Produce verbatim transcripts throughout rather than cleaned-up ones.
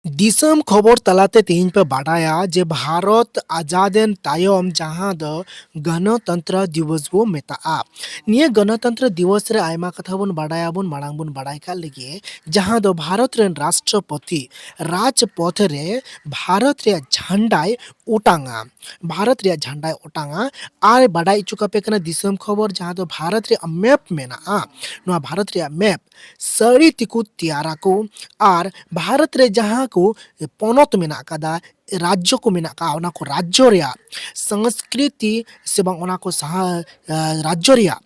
ᱫᱤᱥᱚᱢ ᱠᱷᱚᱵᱚᱨ ᱛᱟᱞᱟᱛᱮ ᱛᱮᱦᱮᱧ ᱯᱮ ᱵᱟᱰᱟᱭᱟ ᱡᱮ ᱵᱷᱟᱨᱚᱛ ᱟᱡᱟᱫ ᱮᱱ ᱛᱟᱭᱚᱢ ᱡᱟᱦᱟᱸ ᱫᱚ ᱜᱚᱱᱚᱛᱚᱱᱛᱨᱚ ᱫᱤᱵᱚᱥ ᱵᱚ ᱢᱮᱛᱟᱜᱼᱟ᱾ ᱱᱤᱭᱟᱹ ᱜᱚᱱᱚᱛᱚᱱᱛᱨᱚ ᱫᱤᱵᱚᱥ ᱨᱮ ᱟᱭᱢᱟ ᱠᱟᱛᱷᱟ ᱵᱚᱱ ᱵᱟᱰᱟᱭᱟᱵᱚᱱ, ᱢᱟᱲᱟᱝ ᱵᱚᱱ ᱵᱟᱰᱟᱭ ᱠᱟᱜ ᱞᱮᱜᱮ, ᱡᱟᱦᱟᱸ ᱫᱚ ᱵᱷᱟᱨᱚᱛ ᱨᱮᱱ ᱨᱟᱥᱴᱨᱚᱯᱚᱛᱤ ᱨᱟᱡᱽᱯᱚᱛᱷ ᱨᱮ ᱵᱷᱟᱨᱚᱛ ᱨᱮᱭᱟᱜ ᱡᱷᱟᱱᱰᱟᱭ ᱚᱴᱟᱝᱟ᱾ ᱵᱷᱟᱨᱚᱛ ᱨᱮᱭᱟᱜ ᱡᱷᱟᱱᱰᱟᱭ ᱚᱴᱟᱝᱟ᱾ ᱟᱨ ᱵᱟᱰᱟᱭ ᱦᱚᱪᱚ ᱠᱟᱯᱮ ᱠᱟᱱᱟ ᱫᱤᱥᱚᱢ ᱠᱷᱚᱵᱚᱨ, ᱡᱟᱦᱟᱸ ᱫᱚ ᱵᱷᱟᱨᱚᱛ ᱨᱮᱭᱟᱜ ᱢᱮᱯ ᱢᱮᱱᱟᱜᱼᱟ, ᱱᱚᱣᱟ ᱵᱷᱟᱨᱚᱛ ᱨᱮᱭᱟᱜ ᱢᱮᱯ ᱥᱟᱹᱲᱤ ᱛᱮᱠᱚ ᱛᱮᱭᱟᱨᱟᱠᱚ᱾ ᱟᱨ ᱵᱷᱟᱨᱚᱛ ᱨᱮ ᱡᱟᱦᱟᱸ ᱠᱚ ᱯᱚᱱᱚᱛ ᱢᱮᱱᱟᱜ ᱟᱠᱟᱫᱟ, ᱨᱟᱡᱽᱡᱚ ᱠᱚ ᱢᱮᱱᱟᱜ ᱟᱠᱟᱫᱟ, ᱚᱱᱟ ᱠᱚ ᱨᱟᱡᱽᱡᱚ ᱨᱮᱭᱟᱜ ᱥᱚᱝᱥᱠᱨᱤᱛᱤ ᱥᱮ ᱵᱟᱝ ᱚᱱᱟ ᱠᱚ ᱥᱟᱦᱟ, ᱟ, ᱨᱟᱡᱽᱡᱚ ᱨᱮᱭᱟᱜ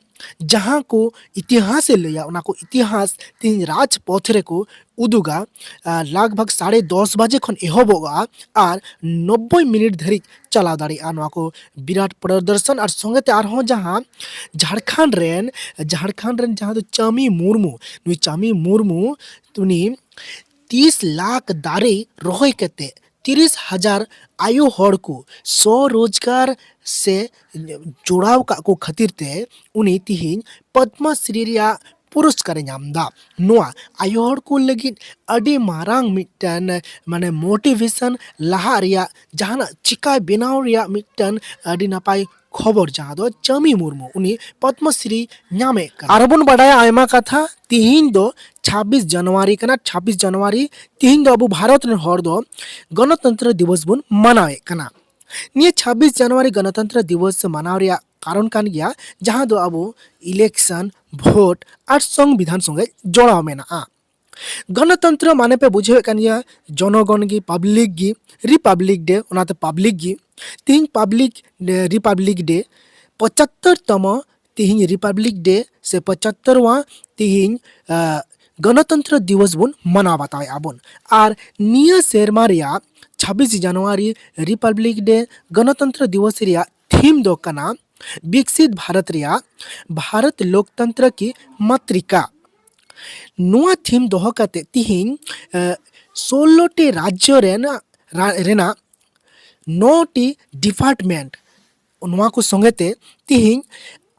ᱡᱟᱦᱟᱸ ᱠᱚ ᱤᱛᱤᱦᱟᱥᱮ ᱞᱟᱹᱭᱟ, ᱚᱱᱟ ᱠᱚ ᱤᱛᱤᱦᱟᱥ ᱛᱮᱦᱮᱧ ᱨᱟᱡᱽᱯᱚᱛᱷ ᱨᱮᱠᱚ ᱩᱫᱩᱜᱟ᱾ ᱟ, ᱞᱟᱜᱽ ᱵᱷᱟᱜᱽ ᱥᱟᱲᱮ ᱫᱚᱥ ᱵᱟᱡᱮ ᱠᱷᱚᱱ ᱮᱦᱚᱵᱚᱜᱼᱟ ᱟᱨ ᱱᱚᱵᱵᱳᱭ ᱢᱤᱱᱤᱴ ᱫᱷᱟᱹᱨᱤᱡ ᱪᱟᱞᱟᱣ ᱫᱟᱲᱮᱭᱟᱜᱼᱟ᱾ ᱱᱚᱣᱟ ᱠᱚ ᱵᱤᱨᱟᱴ ᱯᱨᱚᱫᱚᱨᱥᱚᱱ ᱟᱨ ᱥᱚᱸᱜᱮ ᱛᱮ ᱟᱨᱦᱚᱸ ᱡᱟᱦᱟᱸ ᱡᱷᱟᱲᱠᱷᱚᱸᱰ ᱨᱮᱱ, ᱡᱷᱟᱲᱠᱷᱚᱸᱰ ᱨᱮᱱ ᱡᱟᱦᱟᱸ ᱫᱚ ᱪᱟᱢᱤ ᱢᱩᱨᱢᱩ, ᱱᱩᱭ ᱪᱟᱢᱤ ᱢᱩᱨᱢᱩ ᱩᱱᱤ ᱛᱤᱥ ᱞᱟᱠᱷ ᱫᱟᱨᱮ ᱨᱚᱦᱚᱭ ᱠᱟᱛᱮ ᱛᱤᱨᱤᱥ ᱦᱟᱡᱟᱨ ᱟᱭᱳ ᱦᱚᱲ ᱠᱚ ᱥᱚ ᱨᱳᱡᱽᱜᱟᱨ ᱥᱮ ᱡᱚᱲᱟᱣ ᱠᱟᱜ ᱠᱚ ᱠᱷᱟᱹᱛᱤᱨ ᱛᱮ ᱩᱱᱤ ᱛᱤᱦᱤᱧ ᱯᱚᱫᱽᱢᱚᱥᱨᱤ ᱨᱮᱭᱟᱜ ᱯᱩᱨᱚᱥᱠᱟᱨᱮ ᱧᱟᱢ ᱮᱫᱟ᱾ ᱱᱚᱣᱟ ᱟᱭᱳ ᱦᱚᱲ ᱠᱚ ᱞᱟᱹᱜᱤᱫ ᱟᱹᱰᱤ ᱢᱟᱨᱟᱝ ᱢᱤᱫᱴᱮᱱ ᱢᱟᱱᱮ ᱢᱳᱴᱤᱵᱷᱮᱥᱚᱱ ᱞᱟᱦᱟᱜ ᱨᱮᱭᱟᱜ, ᱡᱟᱦᱟᱱᱟᱜ ᱪᱤᱠᱟ ᱵᱮᱱᱟᱣ ᱨᱮᱭᱟᱜ ᱢᱤᱫᱴᱮᱱ ᱟᱹᱰᱤ ᱱᱟᱯᱟᱭ ᱠᱷᱚᱵᱚᱨ, ᱡᱟᱦᱟᱸ ᱫᱚ ᱪᱟᱹᱢᱤ ᱢᱩᱨᱢᱩ ᱩᱱᱤ ᱯᱚᱫᱽᱢᱚᱥᱨᱤ ᱧᱟᱢᱮᱫ ᱠᱟᱱᱟ᱾ ᱟᱨ ᱵᱚᱱ ᱵᱟᱰᱟᱭᱟ ᱟᱭᱢᱟ ᱠᱟᱛᱷᱟ, ᱛᱤᱦᱤᱧ ᱫᱚ ᱪᱷᱟᱵᱵᱤᱥ ᱡᱟᱱᱩᱣᱟᱨᱤ ᱠᱟᱱᱟ᱾ ᱪᱷᱟᱵᱵᱤᱥ ᱡᱟᱱᱩᱣᱟᱨᱤ ᱛᱤᱦᱤᱧ ᱫᱚ ᱟᱵᱚ ᱵᱷᱟᱨᱚᱛ ᱨᱮᱱ ᱦᱚᱲ ᱫᱚ ᱜᱚᱱᱚᱛᱚᱱᱛᱨᱚ ᱫᱤᱵᱚᱥ ᱵᱚᱱ ᱢᱟᱱᱟᱣᱮᱫ ᱠᱟᱱᱟ᱾ ᱱᱤᱭᱟᱹ ᱪᱷᱟᱵᱵᱤᱥ ᱡᱟᱱᱩᱣᱟᱨᱤ ᱜᱚᱱᱚᱛᱚᱱᱛᱨᱚ ᱫᱤᱵᱚᱥ ᱢᱟᱱᱟᱣ ᱨᱮᱭᱟᱜ ᱠᱟᱨᱚᱱ ᱠᱟᱱ ᱜᱮᱭᱟ, ᱡᱟᱦᱟᱸ ᱫᱚ ᱟᱵᱚ ᱤᱞᱮᱠᱥᱚᱱ, ᱵᱷᱳᱴ ᱟᱨ ᱥᱚᱝᱵᱤᱫᱷᱟᱱ ᱥᱚᱸᱜᱮ ᱡᱚᱲᱟᱣ ᱢᱮᱱᱟᱜᱼᱟ᱾ ᱜᱚᱱᱚᱛᱚᱱᱛᱨᱚ ᱢᱟᱱᱮ ᱯᱮ ᱵᱩᱡᱷᱟᱹᱣᱮᱫ ᱠᱟᱱ ᱜᱮᱭᱟ, ᱡᱚᱱᱚᱜᱚᱱ ᱜᱮ, ᱯᱟᱵᱽᱞᱤᱠ ᱜᱮ, ᱨᱤᱯᱟᱵᱽᱞᱤᱠ ᱰᱮ, ᱚᱱᱟᱛᱮ ᱯᱟᱵᱽᱞᱤᱠ ᱜᱮ᱾ ᱛᱤᱦᱤᱧ ᱯᱟᱵᱽᱞᱤᱠ, ᱨᱤᱯᱟᱵᱽᱞᱤᱠ ᱰᱮ, ᱯᱚᱸᱪᱟᱛᱛᱳᱨ ᱛᱚᱢᱚ ᱛᱤᱦᱤᱧ ᱨᱤᱯᱟᱵᱽᱞᱤᱠ ᱰᱮ ᱥᱮ ᱯᱚᱸᱪᱟᱛᱛᱳᱨ ᱣᱟ ᱛᱤᱦᱤᱧ, ᱟ, ᱜᱚᱱᱚᱛᱚᱱᱛᱨᱚ ᱫᱤᱵᱚᱥ ᱵᱚᱱ ᱢᱟᱱᱟᱣ ᱵᱟᱛᱟᱣᱮᱫᱼᱟ ᱵᱚᱱ᱾ ᱟᱨ ᱱᱤᱭᱟᱹ ᱥᱮᱨᱢᱟ ᱨᱮᱭᱟᱜ ᱪᱷᱟᱵᱵᱤᱥ ᱡᱟᱱᱩᱣᱟᱨᱤ ᱨᱤᱯᱟᱵᱽᱞᱤᱠ ᱰᱮ ᱜᱚᱱᱚᱛᱚᱱᱛᱨᱚ ᱫᱤᱵᱚᱥ ᱨᱮᱭᱟᱜ ᱛᱷᱤᱢ ᱫᱚ ᱠᱟᱱᱟ ᱵᱤᱠᱥᱤᱛ ᱵᱷᱟᱨᱚᱛ ᱨᱮᱭᱟᱜ ᱵᱷᱟᱨᱚᱛ ᱞᱳᱠᱛᱚᱱᱛᱨᱚ ᱠᱤ ᱢᱟᱛᱨᱤᱠᱟ᱾ ᱱᱚᱣᱟ ᱛᱷᱤᱢ ᱫᱚᱦᱚ ᱠᱟᱛᱮ ᱛᱤᱦᱤᱧ, ᱮ, ᱥᱳᱞᱞᱳ ᱴᱤ ᱨᱟᱡᱽᱡᱚ ᱨᱮᱱᱟᱜ, ᱨᱟ-, ᱨᱮᱱᱟᱜ ᱱᱚ ᱴᱤ ᱰᱤᱯᱟᱨᱴᱢᱮᱱᱴ, ᱱᱚᱣᱟ ᱠᱚ ᱥᱚᱸᱜᱮ ᱛᱮ ᱛᱤᱦᱤᱧ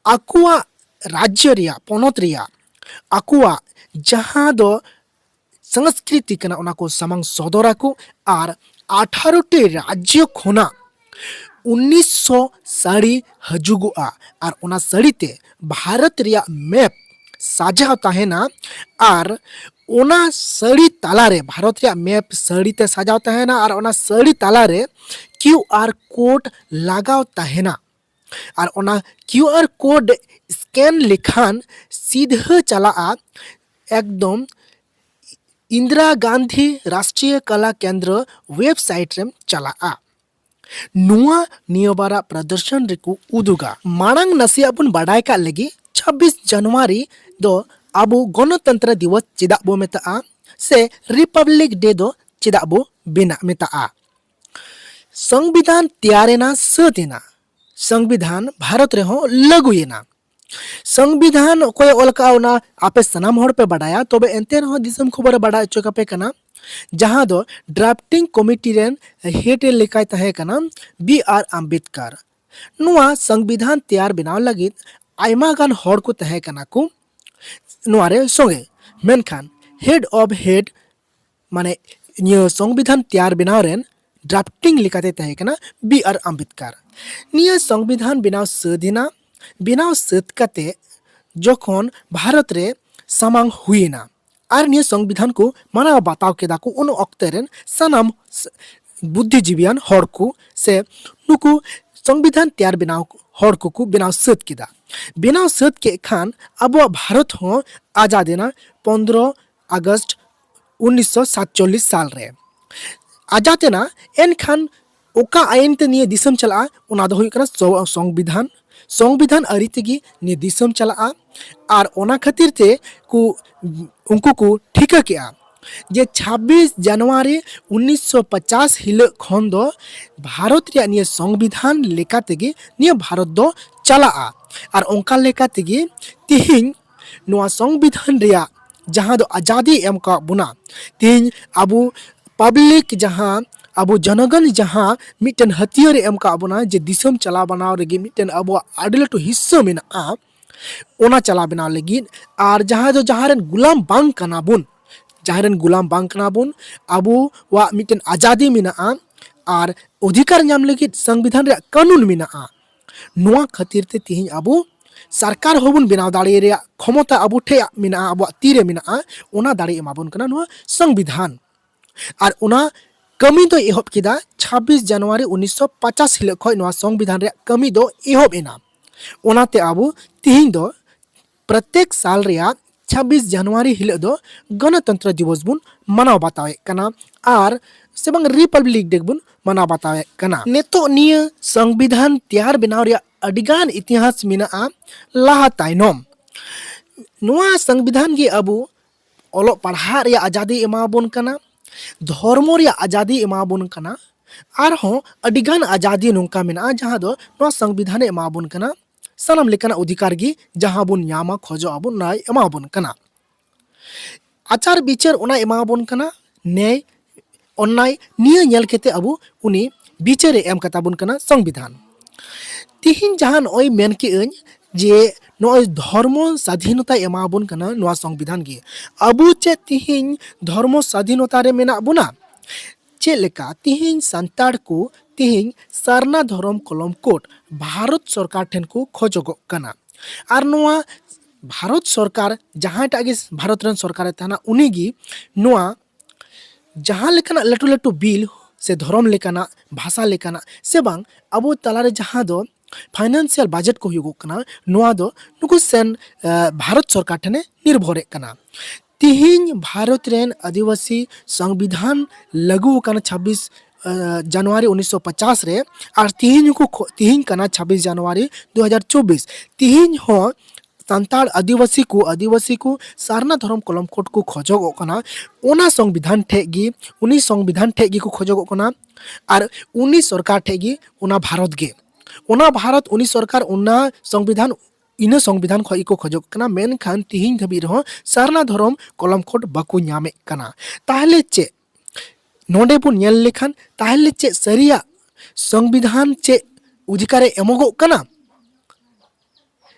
ᱟᱠᱚᱣᱟᱜ ᱨᱟᱡᱽᱡᱚ ᱨᱮᱭᱟᱜ, ᱯᱚᱱᱚᱛ ᱨᱮᱭᱟᱜ ᱟᱠᱚᱣᱟᱜ ᱡᱟᱦᱟᱸ ᱫᱚ ᱥᱚᱝᱥᱠᱨᱤᱛᱤ ᱠᱟᱱᱟ, ᱚᱱᱟ ᱠᱚ ᱥᱟᱢᱟᱝ ᱥᱚᱫᱚᱨᱟᱠᱚ᱾ ᱟᱨ ᱟᱴᱷᱟᱨᱚ ᱴᱤ ᱨᱟᱡᱽᱡᱚ ᱠᱷᱚᱱᱟᱜ ᱩᱱᱤᱥᱥᱚ ᱥᱟᱹᱲᱤ ᱦᱤᱡᱩᱜᱚᱜᱼᱟ᱾ ᱟᱨ ᱚᱱᱟ ᱥᱟᱹᱲᱤ ᱛᱮ ᱵᱷᱟᱨᱚᱛ ᱨᱮᱭᱟᱜ ᱢᱮᱯ ᱥᱟᱡᱟᱣ ᱛᱟᱦᱮᱱᱟ᱾ ᱟᱨ ᱚᱱᱟ ᱥᱟᱹᱲᱤ ᱛᱟᱞᱟᱨᱮ, ᱵᱷᱟᱨᱚᱛ ᱨᱮᱭᱟᱜ ᱢᱮᱯ ᱥᱟᱹᱲᱤ ᱛᱮ ᱥᱟᱡᱟᱣ ᱛᱟᱦᱮᱱᱟ᱾ ᱟᱨ ᱚᱱᱟ ᱥᱟᱹᱲᱤ ᱛᱟᱞᱟᱨᱮ ᱠᱤᱭᱩ ᱟᱨ ᱠᱳᱰ ᱞᱟᱜᱟᱣ ᱛᱟᱦᱮᱱᱟ᱾ ᱟᱨ ᱚᱱᱟ ᱠᱤᱭᱩ ᱟᱨ ᱠᱳᱰ ᱥᱠᱮᱱ ᱞᱮᱠᱷᱟᱱ ᱥᱤᱫᱷᱟᱹ ᱪᱟᱞᱟᱜᱼᱟ, ᱮᱠᱫᱚᱢ ᱤᱱᱫᱤᱨᱟ ᱜᱟᱱᱫᱷᱤ ᱨᱟᱥᱴᱨᱤᱭᱚ ᱠᱟᱞᱟ ᱠᱮᱱᱫᱨᱚ ᱣᱮᱵᱥᱟᱭᱤᱴ ᱨᱮᱢ ᱪᱟᱞᱟᱜᱼᱟ᱾ ᱱᱚᱣᱟ ᱱᱤᱭᱟᱹ ᱵᱟᱨᱟᱜ ᱯᱨᱚᱫᱚᱨᱥᱚᱱ ᱨᱮᱠᱚ ᱩᱫᱩᱜᱟ᱾ ᱢᱟᱲᱟᱝ ᱱᱟᱥᱮᱭᱟᱜ ᱵᱚᱱ ᱵᱟᱰᱟᱭ ᱠᱟᱜ ᱞᱮᱜᱮ, ᱪᱷᱟᱵᱵᱤᱥ ᱡᱟᱱᱩᱣᱟᱨᱤ ᱫᱚ ᱟᱵᱚ ᱜᱚᱱᱚᱛᱚᱱᱛᱨᱚ ᱫᱤᱵᱚᱥ ᱪᱮᱫᱟᱜ ᱵᱚ ᱢᱮᱛᱟᱜᱼᱟ, ᱥᱮ ᱨᱤᱯᱟᱵᱽᱞᱤᱠ ᱰᱮ ᱫᱚ ᱪᱮᱫᱟᱜ ᱵᱚ ᱵᱮᱱᱟᱜ ᱢᱮᱛᱟᱜᱼᱟ᱾ ᱥᱚᱝᱵᱤᱫᱷᱟᱱ ᱛᱮᱭᱟᱨᱮᱱᱟ, ᱥᱟᱹᱛ ᱮᱱᱟ, ᱥᱚᱝᱵᱤᱫᱷᱟᱱ ᱵᱷᱟᱨᱚᱛ ᱨᱮᱦᱚᱸ ᱞᱟᱹᱜᱩᱭᱮᱱᱟ᱾ ᱥᱚᱝᱵᱤᱫᱷᱟᱱ ᱚᱠᱚᱭᱮ ᱚᱞ ᱠᱟᱜᱼᱟ, ᱚᱱᱟ ᱟᱯᱮ ᱥᱟᱱᱟᱢ ᱦᱚᱲ ᱯᱮ ᱵᱟᱰᱟᱭᱟ, ᱛᱚᱵᱮ ᱮᱱᱛᱮ ᱨᱮᱦᱚᱸ ᱫᱤᱥᱚᱢ ᱠᱷᱚᱵᱚᱨᱮ ᱵᱟᱰᱟᱭ ᱦᱚᱪᱚ ᱠᱟᱯᱮ ᱠᱟᱱᱟ, ᱡᱟᱦᱟᱸ ᱫᱚ ᱰᱨᱟᱯᱴᱤᱝ ᱠᱚᱢᱤᱴᱤ ᱨᱮᱱ ᱦᱮᱰ ᱞᱮᱠᱟᱭ ᱛᱟᱦᱮᱸ ᱠᱟᱱᱟ ᱵᱤ ᱟᱨ ᱟᱢᱵᱮᱫᱠᱟᱨ᱾ ᱱᱚᱣᱟ ᱥᱚᱝᱵᱤᱫᱷᱟᱱ ᱛᱮᱭᱟᱨ ᱵᱮᱱᱟᱣ ᱞᱟᱹᱜᱤᱫ ᱟᱭᱢᱟ ᱜᱟᱱ ᱦᱚᱲ ᱠᱚ ᱛᱟᱦᱮᱸ ᱠᱟᱱᱟ ᱠᱚ ᱱᱚᱣᱟ ᱨᱮ ᱥᱚᱸᱜᱮ, ᱢᱮᱱᱠᱷᱟᱱ ᱦᱮᱰ ᱚᱯᱷ ᱦᱮᱰ, ᱢᱟᱱᱮ ᱱᱤᱭᱟᱹ ᱥᱚᱝᱵᱤᱫᱷᱟᱱ ᱛᱮᱭᱟᱨ ᱵᱮᱱᱟᱣ ᱨᱮᱱ ᱰᱨᱟᱯᱴᱤᱝ ᱞᱮᱠᱟᱛᱮ ᱛᱟᱦᱮᱸ ᱠᱟᱱᱟ ᱵᱤ ᱟᱨ ᱟᱢᱵᱮᱫᱠᱟᱨ᱾ ᱱᱤᱭᱟᱹ ᱥᱚᱝᱵᱤᱫᱷᱟᱱ ᱵᱮᱱᱟᱣ ᱥᱟᱹᱛ ᱮᱱᱟ᱾ ᱵᱮᱱᱟᱣ ᱥᱟᱹᱛ ᱠᱟᱛᱮ ᱡᱚᱠᱷᱚᱱ ᱵᱷᱟᱨᱚᱛ ᱨᱮ ᱥᱟᱢᱟᱝ ᱦᱩᱭ ᱮᱱᱟ ᱟᱨ ᱱᱤᱭᱟᱹ ᱥᱚᱝᱵᱤᱫᱷᱟᱱ ᱠᱚ ᱢᱟᱱᱟᱣ ᱵᱟᱛᱟᱣ ᱠᱮᱫᱟ ᱠᱚ, ᱩᱱ ᱚᱠᱛᱮ ᱨᱮᱱ ᱥᱟᱱᱟᱢ ᱥ-, ᱵᱩᱫᱽᱫᱷᱤᱡᱤᱵᱤᱭᱟᱱ ᱦᱚᱲ ᱠᱚ ᱥᱮ ᱱᱩᱠᱩ ᱥᱚᱝᱵᱤᱫᱷᱟᱱ ᱛᱮᱭᱟᱨ ᱵᱮᱱᱟᱣ ᱦᱚᱲ ᱠᱚᱠᱚ ᱵᱮᱱᱟᱣ ᱥᱟᱹᱛ ᱠᱮᱫᱟ᱾ ᱵᱮᱱᱟᱣ ᱥᱟᱹᱛ ᱠᱮᱫ ᱠᱷᱟᱱ ᱟᱵᱚᱣᱟᱜ ᱵᱷᱟᱨᱚᱛ ᱦᱚᱸ ᱟᱡᱟᱫ ᱮᱱᱟ ᱯᱚᱱᱫᱽᱨᱚ ᱟᱜᱚᱥᱴ ᱩᱱᱤᱥᱥᱚ ᱥᱟᱛᱪᱚᱞᱞᱤᱥ ᱥᱟᱞ ᱨᱮ᱾ ᱟᱡᱟᱫ ᱮᱱᱟ᱾ ᱮᱱᱠᱷᱟᱱ ᱚᱠᱟ ᱟᱭᱤᱱ ᱛᱮ ᱱᱤᱭᱟᱹ ᱫᱤᱥᱚᱢ ᱪᱟᱞᱟᱜᱼᱟ? ᱚᱱᱟ ᱫᱚ ᱦᱩᱭᱩᱜ ᱠᱟᱱᱟ ᱥᱚ-, ᱥᱚᱝᱵᱤᱫᱷᱟᱱ᱾ ᱥᱚᱝᱵᱤᱫᱷᱟᱱ ᱟᱹᱨᱤ ᱛᱮᱜᱮ ᱱᱤᱭᱟᱹ ᱫᱤᱥᱚᱢ ᱪᱟᱞᱟᱜᱼᱟ᱾ ᱟᱨ ᱚᱱᱟ ᱠᱷᱟᱹᱛᱤᱨ ᱛᱮ ᱠᱚ, ᱩᱱᱠᱩ ᱠᱚ ᱴᱷᱤᱠᱟᱹ ᱠᱮᱜᱼᱟ ᱡᱮ ᱪᱷᱟᱵᱵᱤᱥ ᱡᱟᱱᱩᱣᱟᱨᱤ ᱩᱱᱤᱥᱥᱚ ᱯᱚᱪᱟᱥ ᱦᱤᱞᱳᱜ ᱠᱷᱚᱱ ᱫᱚ ᱵᱷᱟᱨᱚᱛ ᱨᱮᱭᱟᱜ ᱱᱤᱭᱟᱹ ᱥᱚᱝᱵᱤᱫᱷᱟᱱ ᱞᱮᱠᱟ ᱛᱮᱜᱮ ᱱᱤᱭᱟᱹ ᱵᱷᱟᱨᱚᱛ ᱫᱚ ᱪᱟᱞᱟᱜᱼᱟ᱾ ᱟᱨ ᱚᱱᱠᱟ ᱞᱮᱠᱟ ᱛᱮᱜᱮ ᱛᱮᱦᱮᱧ ᱱᱚᱣᱟ ᱥᱚᱝᱵᱤᱫᱷᱟᱱ ᱨᱮᱭᱟᱜ ᱡᱟᱦᱟᱸ ᱫᱚ ᱟᱡᱟᱫᱤ ᱮᱢ ᱠᱟᱜ ᱵᱚᱱᱟ, ᱛᱮᱦᱮᱧ ᱟᱵᱚ ᱯᱟᱵᱽᱞᱤᱠ, ᱡᱟᱦᱟᱸ ᱟᱵᱚ ᱡᱚᱱᱚᱜᱚᱱ ᱡᱟᱦᱟᱸ ᱢᱤᱫᱴᱮᱱ ᱦᱟᱹᱛᱭᱟᱹᱨ ᱮ ᱮᱢ ᱠᱟᱜ ᱵᱚᱱᱟ, ᱡᱮ ᱫᱤᱥᱚᱢ ᱪᱟᱞᱟᱣ ᱵᱟᱱᱟᱣ ᱨᱮᱜᱮ ᱢᱤᱫᱴᱮᱱ ᱟᱵᱚᱣᱟᱜ ᱟᱹᱰᱤ ᱞᱟᱹᱴᱩ ᱦᱤᱥᱥᱟᱹ ᱢᱮᱱᱟᱜᱼᱟ, ᱚᱱᱟ ᱪᱟᱞᱟᱣ ᱵᱮᱱᱟᱣ ᱞᱟᱹᱜᱤᱫ᱾ ᱟᱨ ᱡᱟᱦᱟᱸᱭ ᱫᱚ ᱡᱟᱦᱟᱸ ᱨᱮᱱ ᱜᱩᱞᱟᱢ ᱵᱟᱝ ᱠᱟᱱᱟ ᱵᱚᱱ, ᱡᱟᱦᱟᱸᱭ ᱨᱮᱱ ᱜᱩᱞᱟᱢ ᱵᱟᱝ ᱠᱟᱱᱟ ᱵᱚᱱ, ᱟᱵᱚᱣᱟᱜ ᱢᱤᱫᱴᱮᱱ ᱟᱡᱟᱫᱤ ᱢᱮᱱᱟᱜᱼᱟ ᱟᱨ ᱚᱫᱷᱤᱠᱟᱨ ᱧᱟᱢ ᱞᱟᱹᱜᱤᱫ ᱥᱚᱝᱵᱤᱫᱷᱟᱱ ᱨᱮᱭᱟᱜ ᱠᱟᱹᱱᱩᱱ ᱢᱮᱱᱟᱜᱼᱟ᱾ ᱱᱚᱣᱟ ᱠᱷᱟᱹᱛᱤᱨ ᱛᱮ ᱛᱤᱦᱤᱧ ᱟᱵᱚ ᱥᱚᱨᱠᱟᱨ ᱦᱚᱸᱵᱚᱱ ᱵᱮᱱᱟᱣ ᱫᱟᱲᱮ ᱨᱮᱭᱟᱜ ᱠᱷᱚᱢᱚᱛᱟ ᱟᱵᱚ ᱴᱷᱮᱱ ᱢᱮᱱᱟᱜᱼᱟ, ᱟᱵᱚᱣᱟᱜ ᱛᱤᱨᱮ ᱢᱮᱱᱟᱜᱼᱟ᱾ ᱚᱱᱟ ᱫᱟᱲᱮ ᱮᱢᱟ ᱵᱚᱱ ᱠᱟᱱᱟ ᱱᱚᱣᱟ ᱥᱚᱝᱵᱤᱫᱷᱟᱱ᱾ ᱟᱨ ᱚᱱᱟ ᱠᱟᱹᱢᱤ ᱫᱚᱭ ᱮᱦᱚᱵ ᱠᱮᱫᱟ ᱪᱷᱟᱵᱵᱤᱥ ᱡᱟᱱᱩᱣᱟᱨᱤ ᱩᱱᱤᱥᱥᱚ ᱯᱚᱪᱟᱥ ᱦᱤᱞᱳᱜ ᱠᱷᱚᱱ ᱱᱚᱣᱟ ᱥᱚᱝᱵᱤᱫᱷᱟᱱ ᱨᱮᱭᱟᱜ ᱠᱟᱹᱢᱤ ᱫᱚ ᱮᱦᱚᱵ ᱮᱱᱟ᱾ ᱚᱱᱟᱛᱮ ᱟᱵᱚ ᱛᱤᱦᱤᱧ ᱫᱚ ᱯᱨᱚᱛᱮᱠ ᱥᱟᱞ ᱨᱮᱭᱟᱜ ᱪᱷᱟᱵᱵᱤᱥ ᱡᱟᱱᱩᱣᱟᱨᱤ ᱦᱤᱞᱳᱜ ᱫᱚ ᱜᱚᱱᱚᱛᱚᱱᱛᱨᱚ ᱫᱤᱵᱚᱥ ᱵᱚᱱ ᱢᱟᱱᱟᱣ ᱵᱟᱛᱟᱣᱮᱫ ᱠᱟᱱᱟ, ᱟᱨ ᱥᱮ ᱵᱟᱝ ᱨᱤᱯᱟᱵᱽᱞᱤᱠ ᱰᱮ ᱵᱚᱱ ᱢᱟᱱᱟᱣ ᱵᱟᱛᱟᱣᱮᱫ ᱠᱟᱱᱟ᱾ ᱱᱤᱛᱚᱜ ᱱᱤᱭᱟᱹ ᱥᱚᱝᱵᱤᱫᱷᱟᱱ ᱛᱮᱭᱟᱨ ᱵᱮᱱᱟᱣ ᱨᱮᱭᱟᱜ ᱟᱹᱰᱤᱜᱟᱱ ᱤᱛᱤᱦᱟᱥ ᱢᱮᱱᱟᱜᱼᱟ ᱞᱟᱦᱟ ᱛᱟᱭᱱᱚᱢ᱾ ᱱᱚᱣᱟ ᱥᱚᱝᱵᱤᱫᱷᱟᱱ ᱜᱮ ᱟᱵᱚ ᱚᱞᱚᱜ ᱯᱟᱲᱦᱟᱜ ᱨᱮᱭᱟᱜ ᱟᱡᱟᱫᱤ ᱮᱢᱟᱵᱚᱱ ᱠᱟᱱᱟ, ᱫᱷᱚᱨᱢᱚ ᱨᱮᱭᱟᱜ ᱟᱡᱟᱫᱤ ᱮᱢᱟᱵᱚᱱ ᱠᱟᱱᱟ, ᱟᱨᱦᱚᱸ ᱟᱹᱰᱤᱜᱟᱱ ᱟᱡᱟᱫᱤ ᱱᱚᱝᱠᱟ ᱢᱮᱱᱟᱜᱼᱟ ᱡᱟᱦᱟᱸ ᱫᱚ ᱱᱚᱣᱟ ᱥᱚᱝᱵᱤᱫᱷᱟᱱᱮ ᱮᱢᱟᱵᱚᱱ ᱠᱟᱱᱟ᱾ ᱥᱟᱱᱟᱢ ᱞᱮᱠᱟᱱᱟᱜ ᱚᱫᱷᱤᱠᱟᱨ ᱜᱮ ᱡᱟᱦᱟᱸ ᱵᱚᱱ ᱧᱟᱢᱟ, ᱠᱷᱚᱡᱚᱜ ᱟᱵᱚᱱ, ᱚᱱᱟᱭ ᱮᱢᱟᱵᱚᱱ ᱠᱟᱱᱟ᱾ ᱟᱪᱟᱨ ᱵᱤᱪᱟᱹᱨ ᱚᱱᱟᱭ ᱮᱢᱟᱵᱚᱱ ᱠᱟᱱᱟ, ᱱᱮᱭ ᱚᱱᱱᱟᱭ, ᱱᱤᱭᱟᱹ ᱧᱮᱞ ᱠᱟᱛᱮ ᱟᱵᱚ ᱩᱱᱤ ᱵᱤᱪᱟᱹᱨᱮ ᱮᱢ ᱠᱟᱛᱟ ᱵᱚᱱ ᱠᱟᱱᱟ ᱥᱚᱝᱵᱤᱫᱷᱟᱱ᱾ ᱛᱤᱦᱤᱧ ᱡᱟᱦᱟᱸ ᱱᱚᱜᱼᱚᱭ ᱢᱮᱱ ᱠᱮᱜ ᱟᱹᱧ ᱡᱮ ᱱᱚᱜᱼᱚᱭ ᱫᱷᱚᱨᱢᱚ ᱥᱟᱫᱷᱤᱱᱚᱛᱟᱭ ᱮᱢᱟᱵᱚᱱ ᱠᱟᱱᱟ ᱱᱚᱣᱟ ᱥᱚᱝᱵᱤᱫᱷᱟᱱ ᱜᱮ᱾ ᱟᱵᱚ ᱪᱮᱫ ᱛᱤᱦᱤᱧ ᱫᱷᱚᱨᱢᱚ ᱥᱟᱫᱷᱤᱱᱚᱛᱟ ᱨᱮ ᱢᱮᱱᱟᱜ ᱵᱚᱱᱟ? ᱪᱮᱫ ᱞᱮᱠᱟ ᱛᱤᱦᱤᱧ ᱥᱟᱱᱛᱟᱲ ᱠᱚ ᱛᱤᱦᱤᱧ ᱥᱟᱨᱱᱟ ᱫᱷᱚᱨᱚᱢ ᱠᱚᱞᱚᱢ ᱠᱳᱰ ᱵᱷᱟᱨᱚᱛ ᱥᱚᱨᱠᱟᱨ ᱴᱷᱮᱱ ᱠᱚ ᱠᱷᱚᱡᱚᱜᱚᱜ ᱠᱟᱱᱟ᱾ ᱟᱨ ᱱᱚᱣᱟ ᱵᱷᱟᱨᱚᱛ ᱥᱚᱨᱠᱟᱨ, ᱡᱟᱦᱟᱸᱭᱴᱟᱜ ᱜᱮ ᱵᱷᱟᱨᱚᱛ ᱨᱮᱱ ᱥᱚᱨᱠᱟᱨᱮ ᱛᱟᱦᱮᱱᱟ, ᱩᱱᱤᱜᱮ ᱱᱚᱣᱟ ᱡᱟᱦᱟᱸ ᱞᱮᱠᱟᱱᱟᱜ ᱞᱟᱹᱴᱩ ᱞᱟᱹᱴᱩ ᱵᱤᱞ ᱥᱮ ᱫᱷᱚᱨᱚᱢ ᱞᱮᱠᱟᱱᱟᱜ, ᱵᱷᱟᱥᱟ ᱞᱮᱠᱟᱱᱟᱜ, ᱥᱮ ᱵᱟᱝ ᱟᱵᱚ ᱛᱟᱞᱟᱨᱮ ᱡᱟᱦᱟᱸ ᱫᱚ ᱯᱷᱟᱭᱱᱟᱱᱥᱤᱭᱟᱞ ᱵᱟᱡᱮᱴ ᱠᱚ ᱦᱩᱭᱩᱜᱚᱜ ᱠᱟᱱᱟ, ᱱᱚᱣᱟ ᱫᱚ ᱱᱩᱠᱩ ᱥᱮᱱ, ᱮ, ᱵᱷᱟᱨᱚᱛ ᱥᱚᱨᱠᱟᱨ ᱴᱷᱮᱱᱮ ᱱᱤᱨᱵᱷᱚᱨᱮᱫ ᱠᱟᱱᱟ᱾ ᱛᱤᱦᱤᱧ ᱵᱷᱟᱨᱚᱛ ᱨᱮᱱ ᱟᱹᱫᱤᱵᱟᱹᱥᱤ ᱥᱚᱝᱵᱤᱫᱷᱟᱱ ᱞᱟᱹᱜᱩ ᱟᱠᱟᱱᱟ ᱪᱷᱟᱵᱵᱤᱥ, ᱮ, ᱡᱟᱱᱩᱣᱟᱨᱤ ᱩᱱᱤᱥᱥᱚ ᱯᱚᱪᱟᱥ ᱨᱮ, ᱟᱨ ᱛᱤᱦᱤᱧ ᱦᱚᱸᱠᱚ ᱠᱷᱚ-, ᱛᱤᱦᱤᱧ ᱠᱟᱱᱟ ᱪᱷᱟᱵᱵᱤᱥ ᱡᱟᱱᱩᱣᱟᱨᱤ ᱫᱩ ᱦᱟᱡᱟᱨ ᱪᱚᱵᱵᱤᱥ᱾ ᱛᱤᱦᱤᱧ ᱦᱚᱸ ᱥᱟᱱᱛᱟᱲ ᱟᱹᱫᱤᱵᱟᱹᱥᱤ ᱠᱚ, ᱟᱹᱫᱤᱵᱟᱹᱥᱤ ᱠᱚ ᱥᱟᱨᱱᱟ ᱫᱷᱚᱨᱚᱢ ᱠᱚᱞᱚᱢ ᱠᱳᱰ ᱠᱚ ᱠᱷᱚᱡᱚᱜᱚᱜ ᱠᱟᱱᱟ, ᱚᱱᱟ ᱥᱚᱝᱵᱤᱫᱷᱟᱱ ᱴᱷᱮᱡ ᱜᱮ, ᱩᱱᱤ ᱥᱚᱝᱵᱤᱫᱷᱟᱱ ᱴᱷᱮᱡ ᱜᱮᱠᱚ ᱠᱷᱚᱡᱚᱜᱚᱜ ᱠᱟᱱᱟ᱾ ᱟᱨ ᱩᱱᱤ ᱥᱚᱨᱠᱟᱨ ᱴᱷᱮᱡ ᱜᱮ, ᱚᱱᱟ ᱵᱷᱟᱨᱚᱛ ᱜᱮ, ᱚᱱᱟ ᱵᱷᱟᱨᱚᱛ, ᱩᱱᱤ ᱥᱚᱨᱠᱟᱨ, ᱚᱱᱟ ᱥᱚᱝᱵᱤᱫᱷᱟᱱ, ᱤᱱᱟᱹ ᱥᱚᱝᱵᱤᱫᱷᱟᱱ ᱠᱷᱚᱡ ᱜᱮᱠᱚ ᱠᱷᱚᱡᱚᱜ ᱠᱟᱱᱟ᱾ ᱢᱮᱱᱠᱷᱟᱱ ᱛᱤᱦᱤᱧ ᱫᱷᱟᱹᱵᱤᱡ ᱨᱮᱦᱚᱸ ᱥᱟᱨᱱᱟ ᱫᱷᱚᱨᱚᱢ ᱠᱚᱞᱚᱢ ᱠᱳᱰ ᱵᱟᱠᱚ ᱧᱟᱢᱮᱫ ᱠᱟᱱᱟ᱾ ᱛᱟᱦᱞᱮ ᱪᱮᱫ ᱱᱚᱰᱮ ᱵᱚᱱ ᱧᱮᱞ ᱞᱮᱠᱷᱟᱱ, ᱛᱟᱦᱞᱮ ᱪᱮᱫ ᱥᱟᱹᱨᱤᱭᱟᱜ ᱥᱚᱝᱵᱤᱫᱷᱟᱱ ᱪᱮᱫ ᱚᱫᱷᱤᱠᱟᱨᱮ ᱮᱢᱚᱜᱚᱜ ᱠᱟᱱᱟ,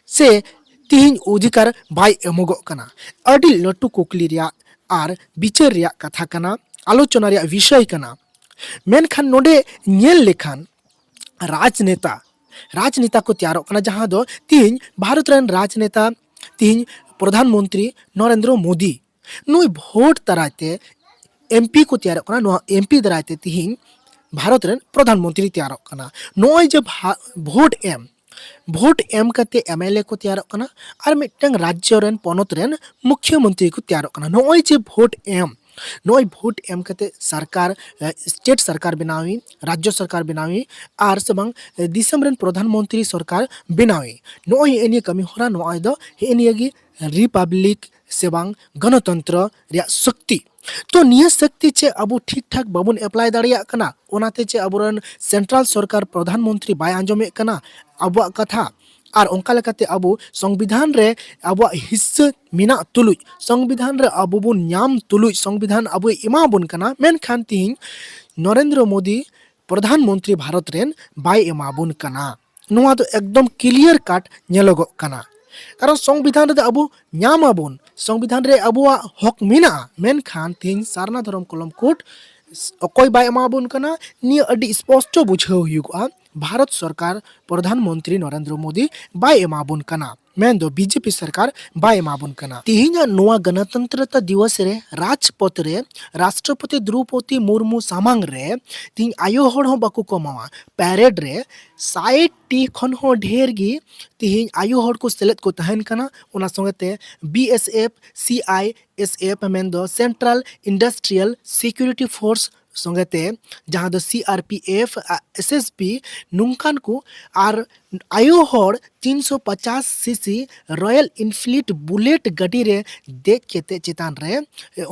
ᱥᱮ ᱛᱤᱦᱤᱧ ᱚᱫᱷᱤᱠᱟᱨ ᱵᱟᱭ ᱮᱢᱚᱜᱚᱜ ᱠᱟᱱᱟ? ᱟᱹᱰᱤ ᱞᱟᱹᱴᱩ ᱠᱩᱠᱞᱤ ᱨᱮᱭᱟᱜ ᱟᱨ ᱵᱤᱪᱟᱹᱨ ᱨᱮᱭᱟᱜ ᱠᱟᱛᱷᱟ ᱠᱟᱱᱟ, ᱟᱞᱳᱪᱚᱱᱟ ᱨᱮᱭᱟᱜ ᱵᱤᱥᱚᱭ ᱠᱟᱱᱟ᱾ ᱢᱮᱱᱠᱷᱟᱱ ᱱᱚᱰᱮ ᱧᱮᱞ ᱞᱮᱠᱷᱟᱱ ᱨᱟᱡᱽᱱᱮᱛᱟ, ᱨᱟᱡᱽᱱᱮᱛᱟ ᱠᱚ ᱛᱮᱭᱟᱨᱚᱜ ᱠᱟᱱᱟ, ᱡᱟᱦᱟᱸ ᱫᱚ ᱛᱤᱦᱤᱧ ᱵᱷᱟᱨᱚᱛ ᱨᱮᱱ ᱨᱟᱡᱽᱱᱮᱛᱟ, ᱛᱤᱦᱤᱧ ᱯᱨᱚᱫᱷᱟᱱ ᱢᱚᱱᱛᱨᱤ ᱱᱚᱨᱮᱱᱫᱨᱚ ᱢᱳᱫᱤ, ᱱᱩᱭ ᱵᱷᱳᱴ ᱫᱟᱨᱟᱭ ᱛᱮ ᱮᱢᱯᱤ ᱠᱚ ᱛᱮᱭᱟᱨᱚᱜ ᱠᱟᱱᱟ᱾ ᱱᱚᱣᱟ ᱮᱢᱯᱤ ᱫᱟᱨᱟᱭ ᱛᱮ ᱛᱤᱦᱤᱧ ᱵᱷᱟᱨᱚᱛ ᱨᱮᱱ ᱯᱨᱚᱫᱷᱟᱱ ᱢᱚᱱᱛᱨᱤ ᱛᱮᱭᱟᱨᱚᱜ ᱠᱟᱱᱟ᱾ ᱱᱚᱜᱼᱚᱭ ᱡᱮ ᱵᱷᱟ-, ᱵᱷᱳᱴ ᱮᱢ, ᱵᱷᱳᱴ ᱮᱢ ᱠᱟᱛᱮ ᱮᱢᱮᱞᱮ ᱠᱚ ᱛᱮᱭᱟᱨᱚᱜ ᱠᱟᱱᱟ ᱟᱨ ᱢᱤᱫᱴᱟᱝ ᱨᱟᱡᱽᱡᱚ ᱨᱮᱱ, ᱯᱚᱱᱚᱛ ᱨᱮᱱ ᱢᱩᱠᱷᱭᱚ ᱢᱚᱱᱛᱨᱤ ᱠᱚ ᱛᱮᱭᱟᱨᱚᱜ ᱠᱟᱱᱟ᱾ ᱱᱚᱜᱼᱚᱭ ᱡᱮ ᱵᱷᱳᱴ ᱮᱢ, ᱱᱚᱜᱼᱚᱭ ᱵᱷᱳᱴ ᱮᱢ ᱠᱟᱛᱮ ᱥᱚᱨᱠᱟᱨ, ᱮ, ᱥᱴᱮᱴ ᱥᱚᱨᱠᱟᱨ ᱵᱮᱱᱟᱣᱤ, ᱨᱟᱡᱽᱡᱚ ᱥᱚᱨᱠᱟᱨ ᱵᱮᱱᱟᱣᱤ, ᱟᱨ ᱥᱮ ᱵᱟᱝ, ᱮ, ᱫᱤᱥᱚᱢ ᱨᱮᱱ ᱯᱨᱚᱫᱷᱟᱱ ᱢᱚᱱᱛᱨᱤ ᱥᱚᱨᱠᱟᱨ ᱵᱮᱱᱟᱣᱤ, ᱱᱚᱜᱼᱚᱭ ᱦᱮᱸ ᱱᱤᱭᱟᱹ ᱠᱟᱹᱢᱤ ᱦᱚᱨᱟ, ᱱᱚᱜᱼᱚᱭ ᱫᱚ ᱦᱮᱸ ᱱᱤᱭᱟᱹ ᱜᱮ ᱨᱤᱯᱟᱵᱽᱞᱤᱠ ᱥᱮ ᱵᱟᱝ ᱜᱚᱱᱚᱛᱚᱱᱛᱨᱚ ᱨᱮᱭᱟᱜ ᱥᱚᱠᱛᱤ᱾ ᱛᱚ ᱱᱤᱭᱟᱹ ᱥᱚᱠᱛᱤ ᱪᱮ ᱟᱵᱚ ᱴᱷᱤᱠ ᱴᱷᱟᱠ ᱵᱟᱵᱚᱱ ᱮᱯᱞᱟᱭ ᱫᱟᱲᱮᱭᱟᱜ ᱠᱟᱱᱟ, ᱚᱱᱟᱛᱮ ᱪᱮ ᱟᱵᱚᱨᱮᱱ ᱥᱮᱱᱴᱨᱟᱞ ᱥᱚᱨᱠᱟᱨ ᱯᱨᱚᱫᱷᱟᱱ ᱢᱚᱱᱛᱨᱤ ᱵᱟᱭ ᱟᱸᱡᱚᱢᱮᱫ ᱠᱟᱱᱟ ᱟᱵᱚᱣᱟᱜ ᱠᱟᱛᱷᱟ᱾ ᱟᱨ ᱚᱱᱠᱟ ᱞᱮᱠᱟᱛᱮ ᱟᱵᱚ ᱥᱚᱝᱵᱤᱫᱷᱟᱱ ᱨᱮ ᱟᱵᱚᱣᱟᱜ ᱦᱤᱥᱥᱟᱹ ᱢᱮᱱᱟᱜ ᱛᱩᱞᱩᱡ, ᱥᱚᱝᱵᱤᱫᱷᱟᱱ ᱨᱮ ᱟᱵᱚ ᱵᱚᱱ ᱧᱟᱢ ᱛᱩᱞᱩᱡ, ᱥᱚᱝᱵᱤᱫᱷᱟᱱ ᱟᱵᱚᱭ ᱮᱢᱟ ᱵᱚᱱ ᱠᱟᱱᱟ, ᱢᱮᱱᱠᱷᱟᱱ ᱛᱤᱦᱤᱧ ᱱᱚᱨᱮᱱᱫᱨᱚ ᱢᱳᱫᱤ ᱯᱨᱚᱫᱷᱟᱱ ᱢᱚᱱᱛᱨᱤ ᱵᱷᱟᱨᱚᱛ ᱨᱮᱱ ᱵᱟᱭ ᱮᱢᱟ ᱵᱚᱱ ᱠᱟᱱᱟ᱾ ᱱᱚᱣᱟ ᱫᱚ ᱮᱠᱫᱚᱢ ᱠᱞᱤᱭᱟᱨ ᱠᱟᱴ ᱧᱮᱞᱚᱜᱚᱜ ᱠᱟᱱᱟ᱾ ᱠᱟᱨᱚᱱ ᱥᱚᱝᱵᱤᱫᱷᱟᱱ ᱨᱮᱫᱚ ᱟᱵᱚ ᱧᱟᱢ ᱟᱵᱚᱱ, ᱥᱚᱝᱵᱤᱫᱷᱟᱱ ᱨᱮ ᱟᱵᱚᱣᱟᱜ ᱦᱚᱠ ᱢᱮᱱᱟᱜᱼᱟ, ᱢᱮᱱᱠᱷᱟᱱ ᱛᱤᱦᱤᱧ ᱥᱟᱨᱱᱟ ᱫᱷᱚᱨᱚᱢ ᱠᱚᱞᱚᱢ ᱠᱳᱰ ᱚᱠᱚᱭ ᱵᱟᱭ ᱮᱢᱟ ᱵᱚᱱ ᱠᱟᱱᱟ, ᱱᱤᱭᱟᱹ ᱟᱹᱰᱤ ᱥᱯᱚᱥᱴᱚ ᱵᱩᱡᱷᱟᱹᱣ ᱦᱩᱭᱩᱜᱚᱜᱼᱟ᱾ ᱵᱷᱟᱨᱚᱛ ᱥᱚᱨᱠᱟᱨ ᱯᱨᱚᱫᱷᱟᱱ ᱢᱚᱱᱛᱨᱤ ᱱᱚᱨᱮᱱᱫᱨᱚ ᱢᱳᱫᱤ ᱵᱟᱭ ᱮᱢᱟ ᱵᱚᱱ ᱠᱟᱱᱟ, ᱢᱮᱱᱫᱚ ᱵᱤᱡᱮᱯᱤ ᱥᱚᱨᱠᱟᱨ ᱵᱟᱭ ᱮᱢᱟ ᱵᱚᱱ ᱠᱟᱱᱟ᱾ ᱛᱤᱦᱤᱧᱟᱜ ᱱᱚᱣᱟ ᱜᱚᱱᱚᱛᱚᱱᱛᱨᱚᱛᱟ ᱫᱤᱵᱚᱥ ᱨᱮ ᱨᱟᱡᱽᱯᱚᱛᱷ ᱨᱮ ᱨᱟᱥᱴᱨᱚᱯᱚᱛᱤ ᱫᱨᱳᱯᱚᱫᱤ ᱢᱩᱨᱢᱩ ᱥᱟᱢᱟᱝ ᱨᱮ ᱛᱤᱦᱤᱧ ᱟᱭᱳ ᱦᱚᱲ ᱦᱚᱸ ᱵᱟᱠᱚ ᱠᱚᱢᱟᱣᱟ᱾ ᱯᱮᱨᱮᱰ ᱨᱮ ᱥᱟᱭᱴ ᱴᱤ ᱠᱷᱚᱱ ᱦᱚᱸ ᱰᱷᱮᱨ ᱜᱮ ᱛᱤᱦᱤᱧ ᱟᱭᱳ ᱦᱚᱲ ᱠᱚ ᱥᱮᱞᱮᱫ ᱠᱚ ᱛᱟᱦᱮᱱ ᱠᱟᱱᱟ᱾ ᱚᱱᱟ ᱥᱚᱸᱜᱮ ᱛᱮ B S F, C I S F, ᱢᱮᱱᱫᱚ ᱥᱮᱱᱴᱨᱟᱞ ᱤᱱᱰᱟᱥᱴᱨᱤᱭᱟᱞ ᱥᱤᱠᱩᱨᱤᱴᱤ ᱯᱷᱳᱨᱥ ᱥᱚᱸᱜᱮ ᱛᱮ, ᱡᱟᱦᱟᱸ ᱫᱚ C R P F, S S B, ᱱᱚᱝᱠᱟᱱ ᱠᱚ ᱟᱨ ᱟᱭᱳ ᱦᱚᱲ ᱛᱤᱱᱥᱚ ᱯᱚᱪᱟᱥ ᱥᱤᱥᱤ ᱨᱚᱭᱮᱞ ᱤᱱᱯᱷᱤᱞᱰ ᱵᱩᱞᱮᱴ ᱜᱟᱹᱰᱤ ᱨᱮ ᱫᱮᱡ ᱠᱟᱛᱮ ᱪᱮᱛᱟᱱ ᱨᱮ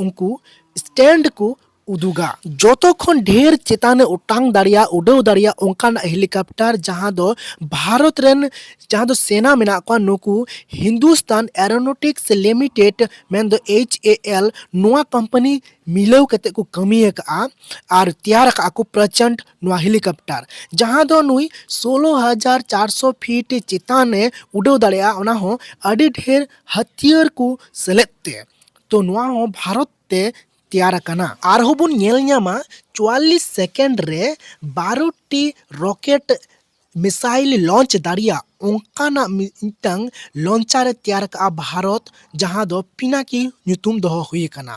ᱩᱱᱠᱩ ᱥᱴᱮᱱᱰ ᱠᱚ ᱩᱫᱩᱜᱟ᱾ ᱡᱚᱛᱚ ᱠᱷᱚᱱ ᱰᱷᱮᱨ ᱪᱮᱛᱟᱱ ᱮ ᱚᱴᱟᱝ ᱫᱟᱲᱮᱭᱟᱜ, ᱩᱰᱟᱹᱣ ᱫᱟᱲᱮᱭᱟᱜ ᱚᱱᱠᱟᱱᱟᱜ ᱦᱮᱞᱤᱠᱚᱯᱴᱟᱨ, ᱡᱟᱦᱟᱸ ᱫᱚ ᱵᱷᱟᱨᱚᱛ ᱨᱮᱱ, ᱡᱟᱦᱟᱸ ᱫᱚ ᱥᱮᱱᱟ ᱢᱮᱱᱟᱜ ᱠᱚᱣᱟ, ᱱᱩᱠᱩ ᱦᱤᱱᱫᱩᱥᱛᱟᱱ ᱮᱨᱳᱱᱚᱴᱤᱠᱥ ᱞᱤᱢᱤᱴᱮᱰ, ᱢᱮᱱᱫᱚ ᱮᱭᱤᱪ ᱮ ᱮᱞ, ᱱᱚᱣᱟ ᱠᱳᱢᱯᱟᱱᱤ ᱢᱤᱞᱟᱹᱣ ᱠᱟᱛᱮ ᱠᱚ ᱠᱟᱹᱢᱤ ᱟᱠᱟᱫᱼᱟ ᱟᱨ ᱛᱮᱭᱟᱨ ᱟᱠᱟᱫᱼᱟ ᱠᱚ ᱯᱨᱚᱪᱚᱱᱰ ᱱᱚᱣᱟ ᱦᱮᱞᱤᱠᱚᱯᱴᱟᱨ, ᱡᱟᱦᱟᱸ ᱫᱚ ᱱᱩᱭ ᱥᱳᱞᱳ ᱦᱟᱡᱟᱨ ᱪᱟᱨᱥᱚ ᱯᱷᱤᱴ ᱪᱮᱛᱟᱱ ᱮ ᱩᱰᱟᱹᱣ ᱫᱟᱲᱮᱭᱟᱜᱼᱟ, ᱚᱱᱟ ᱦᱚᱸ ᱟᱹᱰᱤ ᱰᱷᱮᱨ ᱦᱟᱹᱛᱭᱟᱹᱨ ᱠᱚ ᱥᱮᱞᱮᱫ ᱛᱮ᱾ ᱛᱚ ᱱᱚᱣᱟ ᱦᱚᱸ ᱵᱷᱟᱨᱚᱛ ᱛᱮ ᱛᱮᱭᱟᱨ ᱟᱠᱟᱱᱟ᱾ ᱟᱨᱦᱚᱸ ᱵᱚᱱ ᱧᱮᱞ ᱧᱟᱢᱟ ᱪᱩᱣᱟᱞᱞᱤᱥ ᱥᱮᱠᱮᱱᱰ ᱨᱮ ᱵᱟᱨᱚ ᱴᱤ ᱨᱚᱠᱮᱴ ᱢᱤᱥᱟᱭᱤᱞ ᱞᱚᱧᱪ ᱫᱟᱲᱮᱭᱟᱜ ᱚᱱᱠᱟᱱᱟᱜ ᱢᱤᱫᱴᱟᱝ ᱞᱚᱧᱪᱟᱨ ᱮ ᱛᱮᱭᱟᱨ ᱠᱟᱜᱼᱟ ᱵᱷᱟᱨᱚᱛ, ᱡᱟᱦᱟᱸ ᱫᱚ ᱯᱤᱱᱟᱠᱤ ᱧᱩᱛᱩᱢ ᱫᱚᱦᱚ ᱦᱩᱭ ᱟᱠᱟᱱᱟ᱾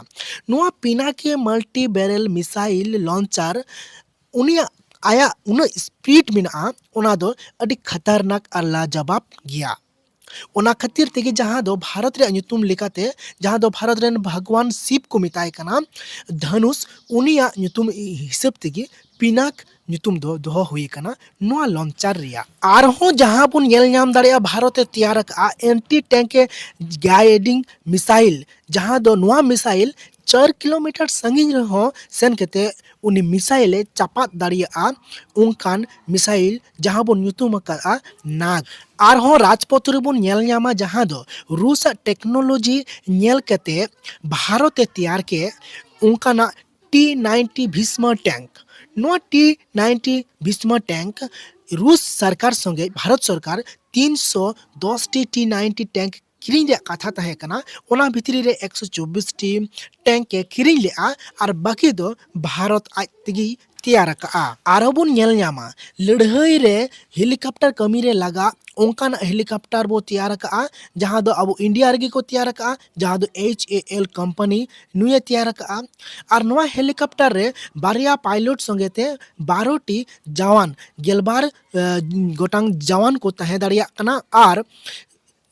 ᱱᱚᱣᱟ ᱯᱤᱱᱟᱠᱤ ᱢᱟᱞᱴᱤ ᱵᱮᱨᱮᱞ ᱢᱤᱥᱟᱭᱤᱞ ᱞᱚᱧᱪᱟᱨ ᱩᱱᱤᱭᱟᱜ, ᱟᱭᱟᱜ ᱩᱱᱟᱹᱜ ᱥᱯᱤᱰ ᱢᱮᱱᱟᱜᱼᱟ, ᱚᱱᱟ ᱫᱚ ᱟᱹᱰᱤ ᱠᱷᱟᱛᱟᱨᱱᱟᱠ ᱟᱨ ᱞᱟᱡᱟᱵᱟᱵ ᱜᱮᱭᱟ᱾ ᱚᱱᱟ ᱠᱷᱟᱹᱛᱤᱨ ᱛᱮᱜᱮ ᱡᱟᱦᱟᱸ ᱫᱚ ᱵᱷᱟᱨᱚᱛ ᱨᱮᱭᱟᱜ ᱧᱩᱛᱩᱢ ᱞᱮᱠᱟᱛᱮ, ᱡᱟᱦᱟᱸ ᱫᱚ ᱵᱷᱟᱨᱚᱛ ᱨᱮᱱ ᱵᱷᱟᱜᱽᱣᱟᱱ ᱥᱤᱵ ᱠᱚ ᱢᱮᱛᱟᱭ ᱠᱟᱱᱟ, ᱫᱷᱟᱱᱩᱥ, ᱩᱱᱤᱭᱟᱜ ᱧᱩᱛᱩᱢ ᱦᱤᱥᱟᱹᱵ ᱛᱮᱜᱮ ᱯᱤᱱᱟᱠ ᱧᱩᱛᱩᱢ ᱫᱚ ᱫᱚᱦᱚ ᱦᱩᱭ ᱟᱠᱟᱱᱟ ᱱᱚᱣᱟ ᱞᱚᱧᱪᱟᱨ ᱨᱮᱭᱟᱜ᱾ ᱟᱨᱦᱚᱸ ᱡᱟᱦᱟᱸ ᱵᱚᱱ ᱧᱮᱞ ᱧᱟᱢ ᱫᱟᱲᱮᱭᱟᱜᱼᱟ, ᱵᱷᱟᱨᱚᱛ ᱮ ᱛᱮᱭᱟᱨ ᱟᱠᱟᱫᱼᱟ ᱮᱱᱴᱤ ᱴᱮᱝᱠ ᱜᱟᱭᱰᱤᱝ ᱢᱤᱥᱟᱭᱤᱞ, ᱡᱟᱦᱟᱸ ᱫᱚ ᱱᱚᱣᱟ ᱢᱤᱥᱟᱭᱤᱞ ᱪᱟᱨ ᱠᱤᱞᱳᱢᱤᱴᱟᱨ ᱥᱟᱺᱜᱤᱧ ᱨᱮᱦᱚᱸ ᱥᱮᱱ ᱠᱟᱛᱮ ᱩᱱᱤ ᱢᱤᱥᱟᱭᱤᱞ ᱮ ᱪᱟᱯᱟᱫ ᱫᱟᱲᱮᱭᱟᱜᱼᱟ, ᱚᱱᱠᱟᱱ ᱢᱤᱥᱟᱭᱤᱞ ᱡᱟᱦᱟᱸ ᱵᱚᱱ ᱧᱩᱛᱩᱢ ᱟᱠᱟᱫᱼᱟ ᱱᱟᱜᱽ᱾ ᱟᱨᱦᱚᱸ ᱨᱟᱡᱽᱯᱚᱛᱷ ᱨᱮᱵᱚᱱ ᱧᱮᱞ ᱧᱟᱢᱟ, ᱡᱟᱦᱟᱸ ᱫᱚ ᱨᱩᱥ ᱟᱜ ᱴᱮᱠᱱᱳᱞᱚᱡᱤ ᱧᱮᱞ ᱠᱟᱛᱮ ᱵᱷᱟᱨᱚᱛ ᱮ ᱛᱮᱭᱟᱨ ᱠᱮᱫ ᱚᱱᱠᱟᱱᱟᱜ ᱴᱤ ᱱᱟᱭᱤᱱᱴᱤ ᱵᱷᱤᱥᱢᱟ ᱴᱮᱝᱠ᱾ ᱱᱚᱣᱟ ᱴᱤ ᱱᱟᱭᱤᱱᱴᱤ ᱵᱷᱤᱥᱢᱟ ᱴᱮᱝᱠ ᱨᱩᱥ ᱥᱚᱨᱠᱟᱨ ᱥᱚᱸᱜᱮ ᱵᱷᱟᱨᱚᱛ ᱥᱚᱨᱠᱟᱨ ᱛᱤᱱᱥᱚ ᱫᱚᱥ ᱴᱤ ᱴᱤ ᱱᱟᱭᱤᱱᱴᱤ ᱴᱮᱝᱠ ᱠᱤᱨᱤᱧ ᱨᱮᱭᱟᱜ ᱠᱟᱛᱷᱟ ᱛᱟᱦᱮᱸ ᱠᱟᱱᱟ᱾ ᱚᱱᱟ ᱵᱷᱤᱛᱨᱤ ᱨᱮ ᱮᱠᱥᱚ ᱪᱚᱵᱵᱤᱥ ᱴᱤ ᱴᱮᱝᱠ ᱮ ᱠᱤᱨᱤᱧ ᱞᱮᱫᱼᱟ ᱟᱨ ᱵᱟᱹᱠᱤ ᱫᱚ ᱵᱷᱟᱨᱚᱛ ᱟᱡ ᱛᱮᱜᱮᱭ ᱛᱮᱭᱟᱨ ᱟᱠᱟᱫᱼᱟ᱾ ᱟᱨᱦᱚᱸ ᱵᱚᱱ ᱧᱮᱞ ᱧᱟᱢᱟ, ᱞᱟᱹᱲᱦᱟᱹᱭ ᱨᱮ ᱦᱮᱞᱤᱠᱚᱯᱴᱟᱨ ᱠᱟᱹᱢᱤ ᱨᱮ ᱞᱟᱜᱟᱜ ᱚᱱᱠᱟᱱᱟᱜ ᱦᱮᱞᱤᱠᱚᱯᱴᱟᱨ ᱵᱚ ᱛᱮᱭᱟᱨ ᱟᱠᱟᱫᱼᱟ, ᱡᱟᱦᱟᱸ ᱫᱚ ᱟᱵᱚ ᱤᱱᱰᱤᱭᱟ ᱨᱮᱜᱮ ᱠᱚ ᱛᱮᱭᱟᱨ ᱟᱠᱟᱫᱼᱟ, ᱡᱟᱦᱟᱸ ᱫᱚ ᱮᱭᱤᱪ ᱮ ᱮᱞ ᱠᱳᱢᱯᱟᱱᱤ ᱱᱩᱭᱮ ᱛᱮᱭᱟᱨ ᱟᱠᱟᱫᱼᱟ᱾ ᱟᱨ ᱱᱚᱣᱟ ᱦᱮᱞᱤᱠᱚᱯᱴᱟᱨ ᱨᱮ ᱵᱟᱨᱭᱟ ᱯᱟᱭᱞᱚᱴ ᱥᱚᱸᱜᱮ ᱛᱮ ᱵᱟᱨᱚ ᱴᱤ ᱡᱟᱣᱟᱱ, ᱜᱮᱞᱵᱟᱨ, ᱮ, ᱜᱚᱴᱟᱝ ᱡᱟᱣᱟᱱ ᱠᱚ ᱛᱟᱦᱮᱸ ᱫᱟᱲᱮᱭᱟᱜ ᱠᱟᱱᱟ᱾ ᱟᱨ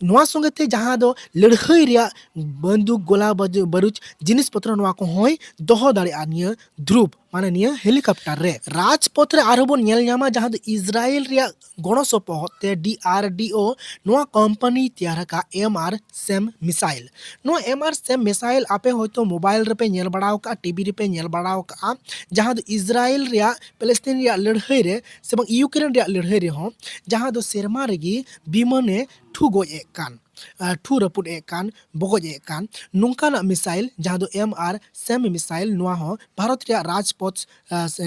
ᱱᱚᱣᱟ ᱥᱚᱸᱜᱮ ᱛᱮ ᱡᱟᱦᱟᱸ ᱫᱚ ᱞᱟᱹᱲᱦᱟᱹᱭ ᱨᱮᱭᱟᱜ ᱵᱟᱱᱫᱩᱠ, ᱜᱚᱞᱟ ᱵᱟᱡ-, ᱵᱟᱹᱨᱩᱫ, ᱡᱤᱱᱤᱥ ᱯᱚᱛᱨᱚ, ᱱᱚᱣᱟ ᱠᱚᱦᱚᱸᱭ ᱫᱚᱦᱚ ᱫᱟᱲᱮᱭᱟᱜᱼᱟ ᱱᱤᱭᱟᱹ ᱫᱷᱨᱩᱵ, ᱢᱟᱱᱮ ᱱᱤᱭᱟᱹ ᱦᱮᱞᱤᱠᱚᱯᱴᱟᱨ ᱨᱮ᱾ ᱨᱟᱡᱽᱯᱚᱛᱷ ᱨᱮ ᱟᱨᱦᱚᱸ ᱵᱚᱱ ᱧᱮᱞ ᱧᱟᱢᱟ, ᱡᱟᱦᱟᱸ ᱫᱚ ᱤᱥᱨᱟᱭᱮᱞ ᱨᱮᱭᱟᱜ ᱜᱚᱲᱚ ᱥᱚᱯᱚᱦᱚᱫ ᱛᱮ ᱰᱤ ᱟᱨ ᱰᱤ ᱳ ᱱᱚᱣᱟ ᱠᱳᱢᱯᱟᱱᱤ ᱛᱮᱭᱟᱨ ᱟᱠᱟᱫ ᱮᱢ ᱟᱨ ᱥᱮᱢ ᱢᱤᱥᱟᱭᱤᱞ᱾ ᱱᱚᱣᱟ ᱮᱢ ᱟᱨ ᱥᱮᱢ ᱢᱤᱥᱟᱭᱤᱞ ᱟᱯᱮ ᱦᱚᱭᱛᱳ ᱢᱳᱵᱟᱭᱤᱞ ᱨᱮᱯᱮ ᱧᱮᱞ ᱵᱟᱲᱟ ᱟᱠᱟᱫᱼᱟ, ᱴᱤᱵᱷᱤ ᱨᱮᱯᱮ ᱧᱮᱞ ᱵᱟᱲᱟ ᱟᱠᱟᱫᱼᱟ, ᱡᱟᱦᱟᱸ ᱫᱚ ᱤᱥᱨᱟᱭᱮᱞ ᱨᱮᱭᱟᱜ ᱯᱮᱞᱮᱥᱛᱤᱱ ᱨᱮᱭᱟᱜ ᱞᱟᱹᱲᱦᱟᱹᱭ ᱨᱮ ᱥᱮ ᱵᱟᱝ ᱤᱭᱩᱠᱨᱮᱱ ᱨᱮᱭᱟᱜ ᱞᱟᱹᱲᱦᱟᱹᱭ ᱨᱮᱦᱚᱸ, ᱡᱟᱦᱟᱸ ᱫᱚ ᱥᱮᱨᱢᱟ ᱨᱮᱜᱮ ᱵᱤᱢᱟᱹᱱᱮ ᱴᱷᱩ ᱜᱚᱡ ᱮᱫ ᱠᱟᱱ᱾ ᱟᱨ ᱴᱷᱩ ᱨᱟᱹᱯᱩᱫ ᱮᱫ ᱠᱟᱱ, ᱵᱚᱜᱚᱡ ᱮᱫ ᱠᱟᱱ ᱱᱚᱝᱠᱟᱱᱟᱜ ᱢᱤᱥᱟᱭᱤᱞ, ᱡᱟᱦᱟᱸ ᱫᱚ ᱮᱢ ᱟᱨ ᱥᱮᱢ ᱢᱤᱥᱟᱭᱤᱞ, ᱱᱚᱣᱟ ᱦᱚᱸ ᱵᱷᱟᱨᱚᱛ ᱨᱮᱭᱟᱜ ᱨᱟᱡᱽᱯᱚᱛᱷ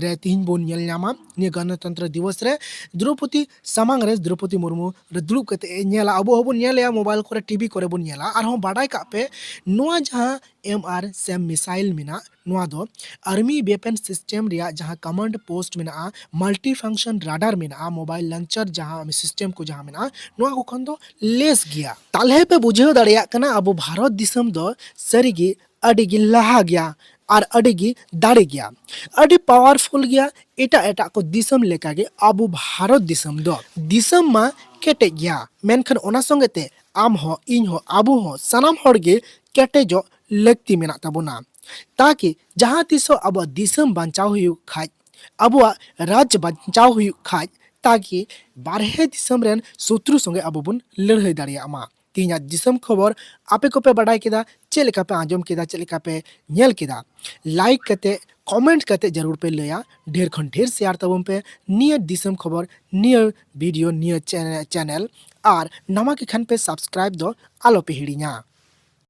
ᱨᱮ ᱛᱤᱦᱤᱧ ᱵᱚᱱ ᱧᱮᱞ ᱧᱟᱢᱟ᱾ ᱱᱤᱭᱟᱹ ᱜᱚᱱᱚᱛᱚᱱᱛᱨᱚ ᱫᱤᱵᱚᱥ ᱨᱮ ᱫᱨᱚᱯᱚᱫᱤ ᱥᱟᱢᱟᱝ ᱨᱮ, ᱫᱨᱚᱯᱚᱫᱤ ᱢᱩᱨᱢᱩ ᱨᱮ ᱫᱩᱲᱩᱵ ᱠᱟᱛᱮ ᱮ ᱧᱮᱞᱟ᱾ ᱟᱵᱚ ᱦᱚᱸᱵᱚᱱ ᱧᱮᱞᱮᱜᱼᱟ, ᱢᱳᱵᱟᱭᱤᱞ ᱠᱚᱨᱮ, ᱴᱤᱵᱷᱤ ᱠᱚᱨᱮ ᱵᱚᱱ ᱧᱮᱞᱟ᱾ ᱟᱨᱦᱚᱸ ᱵᱟᱰᱟᱭ ᱠᱟᱜ ᱯᱮ, ᱱᱚᱣᱟ ᱡᱟᱦᱟᱸ ᱮᱢ ᱟᱨ ᱥᱮᱢ ᱢᱤᱥᱟᱭᱤᱞ ᱢᱮᱱᱟᱜ, ᱱᱚᱣᱟ ᱫᱚ ᱟᱨᱢᱤ ᱣᱮᱯᱮᱱ ᱥᱤᱥᱴᱮᱢ ᱨᱮᱭᱟᱜ ᱡᱟᱦᱟᱸ ᱠᱚᱢᱟᱱᱰ ᱯᱳᱥᱴ ᱢᱮᱱᱟᱜᱼᱟ, ᱢᱟᱞᱴᱤ ᱯᱷᱟᱝᱥᱚᱱ ᱨᱟᱰᱟᱨ ᱢᱮᱱᱟᱜᱼᱟ, ᱢᱳᱵᱟᱭᱤᱞ ᱞᱚᱧᱪᱟᱨ ᱡᱟᱦᱟᱸ ᱥᱤᱥᱴᱮᱢ ᱠᱚ ᱡᱟᱦᱟᱸ ᱢᱮᱱᱟᱜᱼᱟ, ᱱᱚᱣᱟ ᱠᱚ ᱠᱷᱚᱱ ᱫᱚ ᱞᱮᱥ ᱜᱮᱭᱟ᱾ ᱛᱟᱦᱞᱮ ᱯᱮ ᱵᱩᱡᱷᱟᱹᱣ ᱫᱟᱲᱮᱭᱟᱜ ᱠᱟᱱᱟ, ᱟᱵᱚ ᱵᱷᱟᱨᱚᱛ ᱫᱤᱥᱚᱢ ᱫᱚ ᱥᱟᱹᱨᱤᱜᱮ ᱟᱹᱰᱤ ᱜᱮ ᱞᱟᱦᱟ ᱜᱮᱭᱟ ᱟᱨ ᱟᱹᱰᱤ ᱜᱮ ᱫᱟᱲᱮ ᱜᱮᱭᱟ, ᱟᱹᱰᱤ ᱯᱟᱣᱟᱨᱯᱷᱩᱞ ᱜᱮᱭᱟ᱾ ᱮᱴᱟᱜ ᱮᱴᱟᱜ ᱠᱚ ᱫᱤᱥᱚᱢ ᱞᱮᱠᱟᱜᱮ ᱟᱵᱚ ᱵᱷᱟᱨᱚᱛ ᱫᱤᱥᱚᱢ ᱫᱚ, ᱫᱤᱥᱚᱢ ᱢᱟ ᱠᱮᱴᱮᱡ ᱜᱮᱭᱟ, ᱢᱮᱱᱠᱷᱟᱱ ᱚᱱᱟ ᱥᱚᱸᱜᱮ ᱛᱮ ᱟᱢ ᱦᱚᱸ, ᱤᱧ ᱦᱚᱸ, ᱟᱵᱚ ᱦᱚᱸ ᱥᱟᱱᱟᱢ ᱦᱚᱲ ᱜᱮ ᱠᱮᱴᱮᱡᱚᱜ ᱞᱟᱹᱠᱛᱤ ᱢᱮᱱᱟᱜ ᱛᱟᱵᱚᱱᱟ, ᱛᱟᱠᱤ ᱡᱟᱦᱟᱸ ᱛᱤᱥ ᱦᱚᱸ ᱟᱵᱚᱣᱟᱜ ᱫᱤᱥᱚᱢ ᱵᱟᱧᱪᱟᱣ ᱦᱩᱭᱩᱜ ᱠᱷᱟᱡ, ᱟᱵᱚᱣᱟᱜ ᱨᱟᱡᱽ ᱵᱟᱧᱪᱟᱣ ᱦᱩᱭᱩᱜ ᱠᱷᱟᱡ, ᱛᱟᱠᱤ ᱵᱟᱨᱦᱮ ᱫᱤᱥᱚᱢ ᱨᱮᱱ ᱥᱚᱛᱨᱩ ᱥᱚᱸᱜᱮ ᱟᱵᱚ ᱵᱚᱱ ᱞᱟᱹᱲᱦᱟᱹᱭ ᱫᱟᱲᱮᱭᱟᱜ ᱢᱟ᱾ ᱛᱮᱦᱮᱧᱟᱜ ᱫᱤᱥᱚᱢ ᱠᱷᱚᱵᱚᱨ ᱟᱯᱮ ᱠᱚᱯᱮ ᱵᱟᱰᱟᱭ ᱠᱮᱫᱟ, ᱪᱮᱫ ᱞᱮᱠᱟ ᱯᱮ ᱟᱸᱡᱚᱢ ᱠᱮᱫᱟ, ᱪᱮᱫ ᱞᱮᱠᱟ ᱯᱮ ᱧᱮᱞ ᱠᱮᱫᱟ, ᱞᱟᱭᱤᱠ ᱠᱟᱛᱮ, ᱠᱚᱢᱮᱱᱴ ᱠᱟᱛᱮ ᱡᱟᱹᱨᱩᱲ ᱯᱮ ᱞᱟᱹᱭᱟ᱾ ᱰᱷᱮᱨ ᱠᱷᱚᱱ ᱰᱷᱮᱨ ᱥᱮᱭᱟᱨ ᱛᱟᱵᱚᱱ ᱯᱮ ᱱᱤᱭᱟᱹ ᱫᱤᱥᱚᱢ ᱠᱷᱚᱵᱚᱨ, ᱱᱤᱭᱟᱹ ᱵᱷᱤᱰᱤᱭᱳ, ᱱᱤᱭᱟᱹ ᱪᱮ-, ᱪᱮᱱᱮᱞ᱾ ᱟᱨ ᱱᱟᱣᱟ ᱜᱮ ᱠᱷᱟᱱ ᱯᱮ ᱥᱟᱵᱥᱠᱨᱟᱭᱤᱵ ᱫᱚ ᱟᱞᱚ ᱯᱮ ᱦᱤᱲᱤᱧᱟ᱾